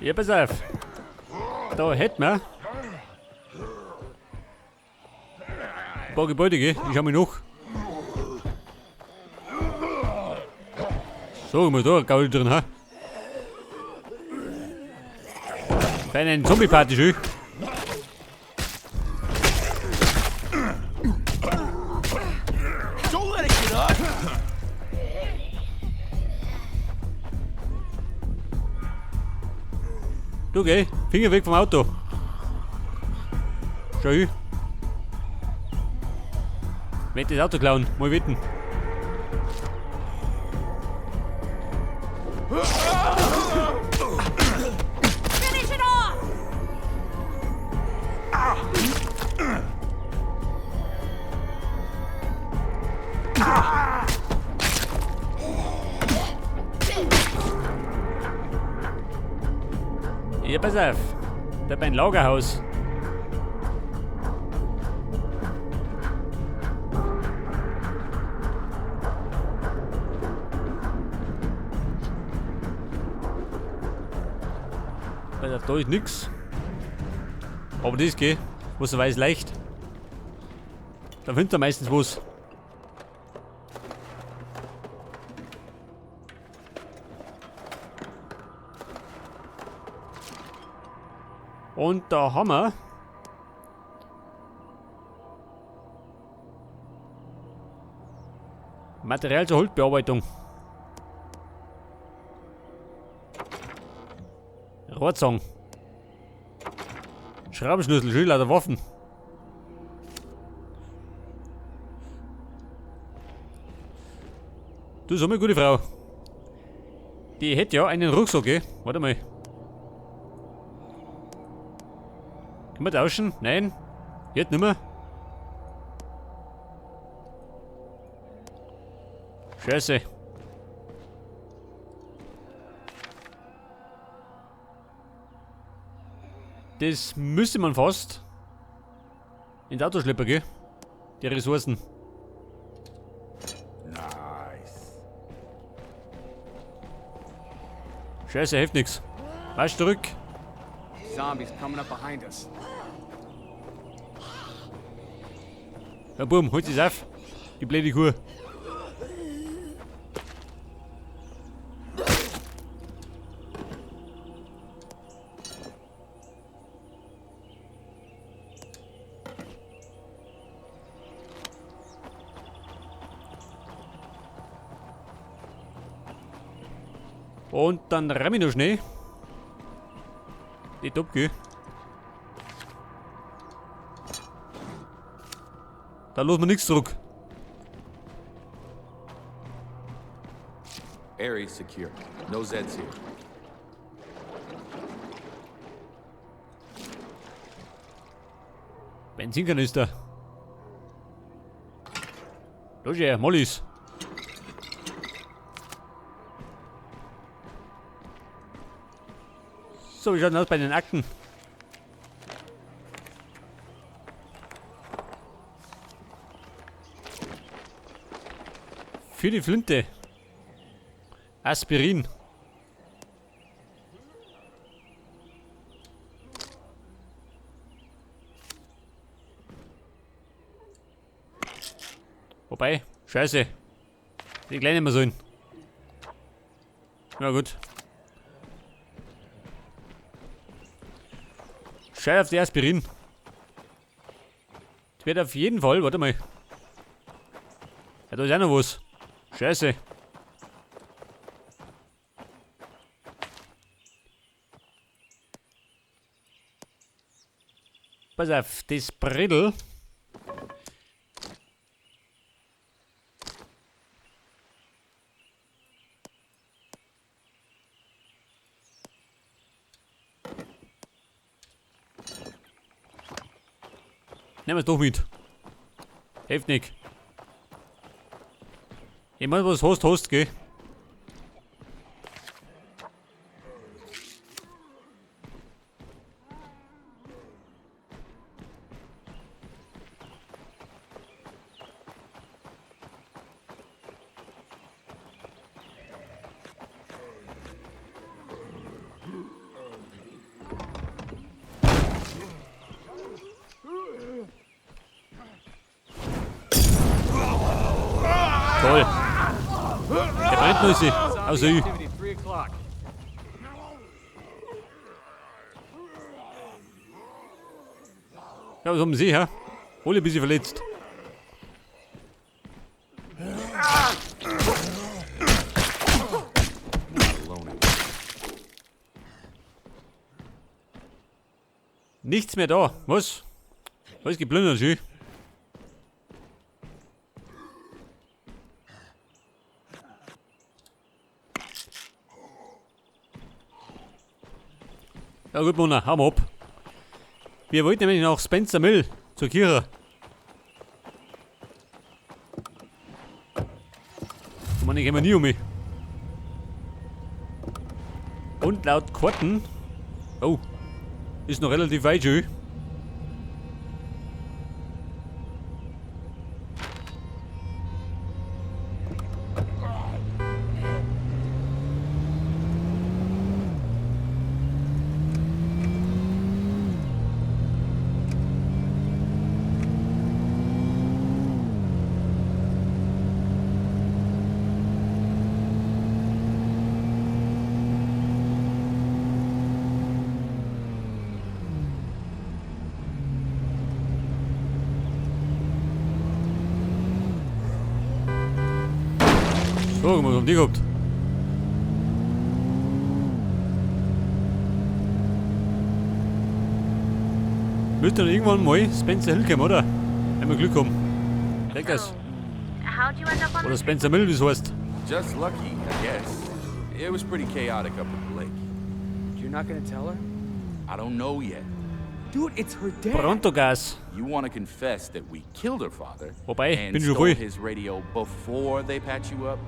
Ja, pass auf. Da hätten wir ein paar Gebäude, gell? Ich schau mal nach. So, mal da eine Gaul drin, ha? Feine Zombie-Party, schön. Don't let it get up! Du, gell? Finger weg vom Auto. Schau hin. Wenn das Auto klauen, mal wetten. Finish it off! Ja, pass auf. Da bei ein Lagerhaus. Pass auf, da ist nix. Aber das geht. Was weiß leicht. Da findet er meistens was. Und da haben wir Material zur Holzbearbeitung. Rohrzange. Schraubenschlüssel, schön lauter Waffen. Du, so eine gute Frau. Die hätte ja einen Rucksack, gell? Warte mal. Können wir tauschen? Nein. Geht nimmer. Scheiße. Das müsste man fast ins Auto schleppen, gell? Die Ressourcen. Nice. Scheiße, hilft nix. Marsch zurück. Zombies coming up behind us. Ja, Buam, holt es auf. Die blöde Kuh. Und dann remm ich noch schnell. Die Top, gell? Da lassen wir nichts zurück. Area's secure. No Zeds here. Benzinkanister. Los her, Mollys. So, wie schaut denn aus bei den Akten? Für die Flinte. Aspirin. Wobei, scheiße. Die kleine mal sollen. Na gut. Scheiß auf die Aspirin. Das wird auf jeden Fall, warte mal. Ja, da ist auch noch was. Scheiße. Pass auf, das Bredel. Nehmen wir es doch mit. Hilft nicht. Ich mein, was hast, hast, gell? Toll. Der brennt nur sie. Außer ich. Activity, 3 o'clock. Ja, was haben sie, hä? Alle ein bisschen verletzt. Nichts mehr da. Was? Alles geplündert, schön. Ja gut, Mona, hauen wir ab. Wir wollten nämlich nach Spencer Mill zur Kirche. Ich meine, ich gehen wir nie um mich. Und laut Karten. Oh, ist noch relativ weit schon. So, was haben die gehabt? Müsste dann irgendwann mal Spencer Hill kommen, oder? Wenn wir Glück haben. Leckers. How'd you end up on Oder the Spencer Mill, wie es heißt. Just lucky, I guess. It was pretty chaotic up at the lake. You're not gonna tell her? I don't know yet. Dude, it's her dad. Prontogas. You want to confess that we killed her father Wobei, and bin schon stole voll. his radio before they patch you up?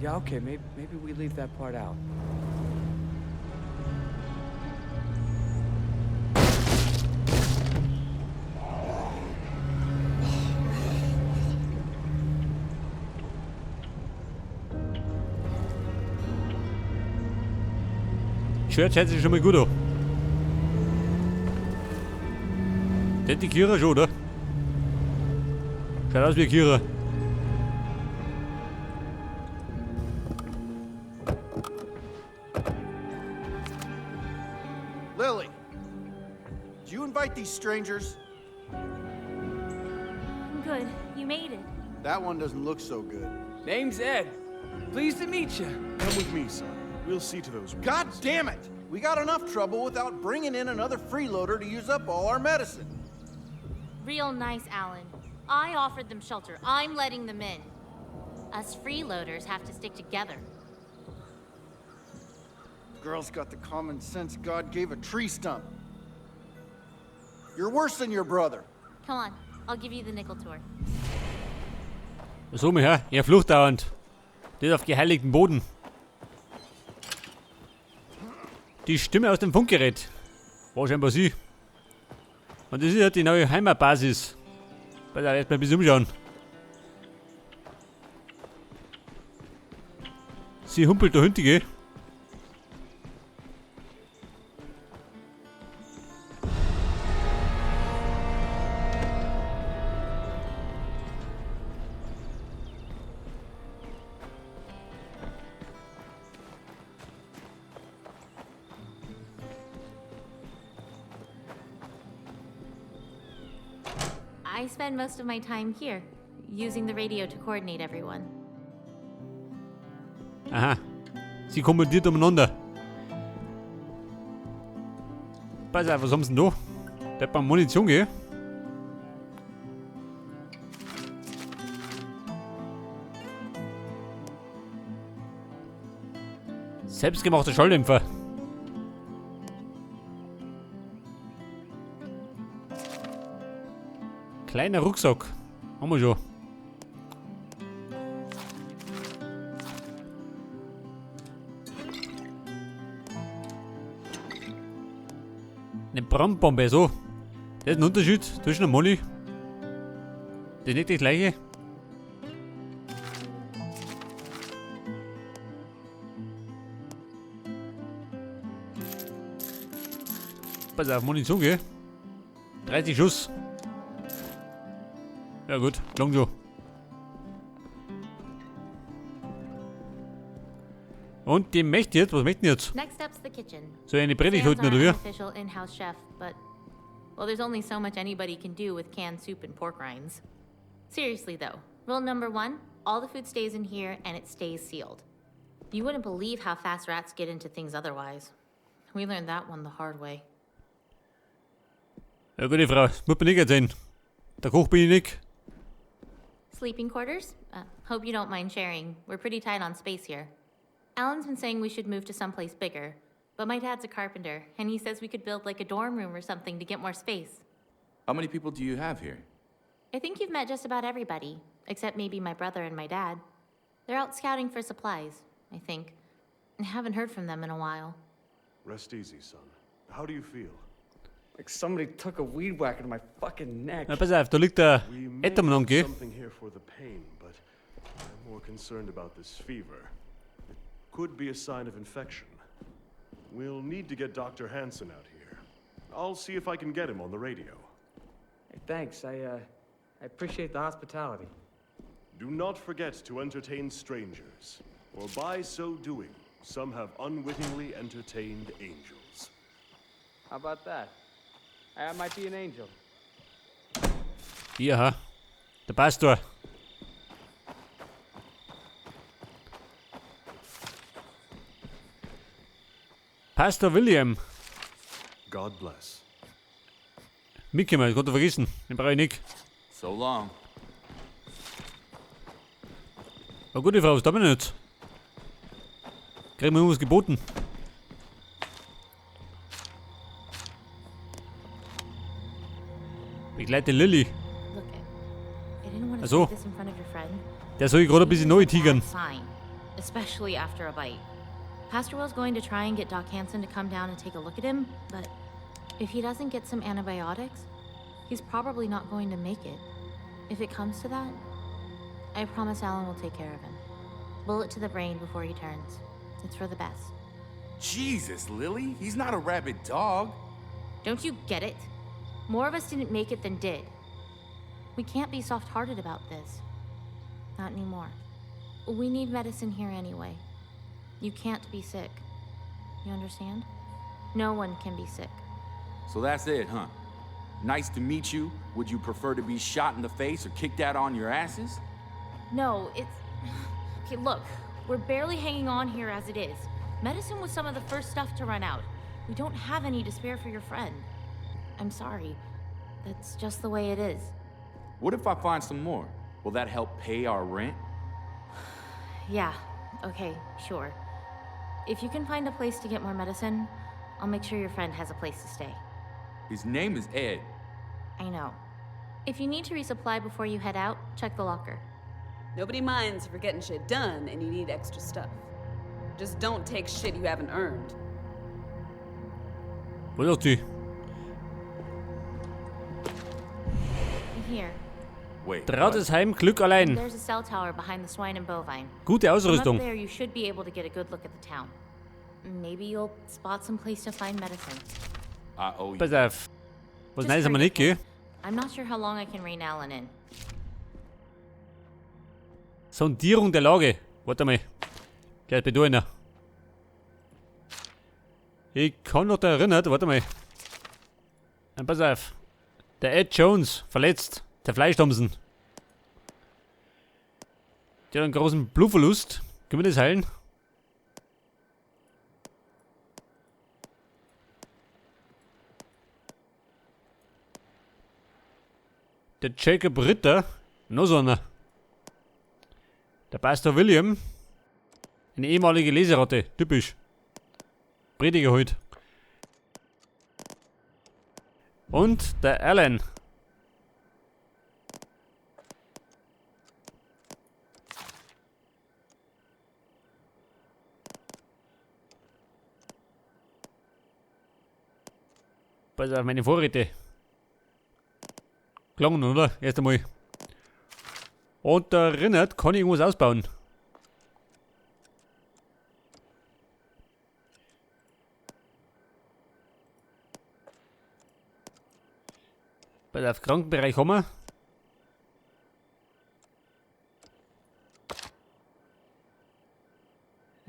Yeah, okay, maybe we leave that part out. Shirt hört sich schon mal gut an. Der hat die Kira schon, oder? Schaut aus wie Kira. Lily, did you invite these strangers? Good, you made it. That one doesn't look so good. Name's Ed. Pleased to meet you. Come with me, son. We'll see to those wounds. God damn it! We got enough trouble without bringing in another freeloader to use up all our medicine. Real nice, Alan. I offered them shelter. I'm letting them in. Us freeloaders have to stick together. Girl's got the common sense God gave a tree stump. You're worse than your brother. Come on, I'll give you the nickel tour. So, her, er flucht dauernd. Das auf geheiligtem Boden. Die Stimme aus dem Funkgerät. War scheinbar sie. Und das ist ja die neue Heimatbasis. Bei der erstmal ein bisschen umschauen. Sie humpelt da hinten, gell? I spend most of my time here, using the radio to coordinate everyone. Aha. Sie kommandiert umeinander. Pass auf, was haben sie denn da? Da hat man Munition, gell? Selbstgemachter Schalldämpfer. Kleiner Rucksack. Haben wir schon. Eine Brandbombe, so. Das ist ein Unterschied zwischen einem Molly. Das ist nicht das gleiche. Pass auf, Munition, gell? 30 Schuss. Ja gut, lang schon. Und die möchte jetzt, was möchte denn jetzt? Next up's the kitchen. Soll ich eine Predigt Sam's halten, our oder wie? unofficial in-house chef, but well, there's only so much anybody can do with canned soup and pork rinds. Seriously though, rule number one: all the food stays in here and it stays sealed. You wouldn't believe how fast rats get into things otherwise. We learned that one the hard way. Ja, gute Frau, das muss man nicht erzählen. Der Koch bin ich nicht. Sleeping quarters? Hope you don't mind sharing. We're pretty tight on space here. Alan's been saying we should move to someplace bigger, but my dad's a carpenter, and he says we could build like a dorm room or something to get more space. How many people do you have here? I think you've met just about everybody, except maybe my brother and my dad. They're out scouting for supplies, I think. I haven't heard from them in a while. Rest easy, son. How do you feel? Like somebody took a weed whacker to my fucking neck. Na, pass auf, da liegt der We may Atom have ange. something here for the pain, but I'm more concerned about this fever. It could be a sign of infection. We'll need to get Dr. Hansen out here. I'll see if I can get him on the radio. Hey, thanks. I appreciate the hospitality. Do not forget to entertain strangers, for by so doing, some have unwittingly entertained angels. How about that? I might be an angel. Ja, der Pastor. Pastor William. God bless. Mitkommen, das kannst du vergessen. Den brauche ich nicht. So long. Na gute Frau, was tun wir denn jetzt? Kriegen wir irgendwas geboten? Begleite Lilly. Look, I didn't want to Ach so. say this in front of your friend. Der soll ich gerade ein bisschen neu It's a bad tigern. Sign, especially after a bite. Pastor Will's going to try and get Doc Hansen to come down and take a look at him, but if he doesn't get some antibiotics, he's probably not going to make it. If it comes to that, I promise Alan will take care of him. Bullet to the brain before he turns. It's for the best. Jesus, Lily, he's not a rabid dog. Don't you get it? More of us didn't make it than did. We can't be soft-hearted about this. Not anymore. We need medicine here anyway. You can't be sick. You understand? No one can be sick. So that's it, huh? Nice to meet you. Would you prefer to be shot in the face or kicked out on your asses? No, it's... Okay, look. We're barely hanging on here as it is. Medicine was some of the first stuff to run out. We don't have any to spare for your friend. I'm sorry. That's just the way it is. What if I find some more? Will that help pay our rent? Yeah, okay, sure. If you can find a place to get more medicine, I'll make sure your friend has a place to stay. His name is Ed. I know. If you need to resupply before you head out, check the locker. Nobody minds if you're getting shit done and you need extra stuff. Just don't take shit you haven't earned. Wo ist die? Here. Wait. Trautes Heim, Glück allein. There's a cell tower behind the swine and bovine. Gute From up Ausrüstung. there, you should be able to get a good look at the town. Maybe you'll spot some place to find medicine. I owe you. Pass auf. Was Just Neues haben wir hurry, nicht, gell? I'm not sure how long I can rein Alan in. Sondierung der Lage. Warte mal. Gleich bei einer. Ich kann noch da erinnern, warte mal. Dann pass auf. Der Ed Jones, verletzt. Der Fleischthomson. Der hat einen großen Blutverlust. Können wir das heilen? Der Jacob Ritter. Noch so einer. Der Pastor William. Eine ehemalige Leseratte. Typisch. Prediger halt. Und der Alan. Pass auf meine Vorräte. Klangen, oder? Erst einmal. Und da erinnert, kann ich irgendwas ausbauen. Pass auf, Krankenbereich haben wir.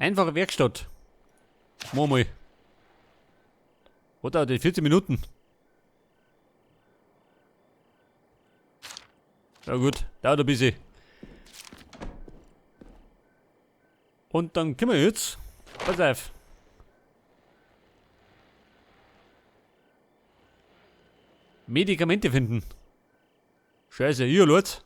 Einfache Werkstatt. Machen wir mal. Oder die 14 Minuten. Ja gut, dauert ein bisschen. Und dann können wir jetzt. Pass auf. Medikamente finden. Scheiße, hier, Leute.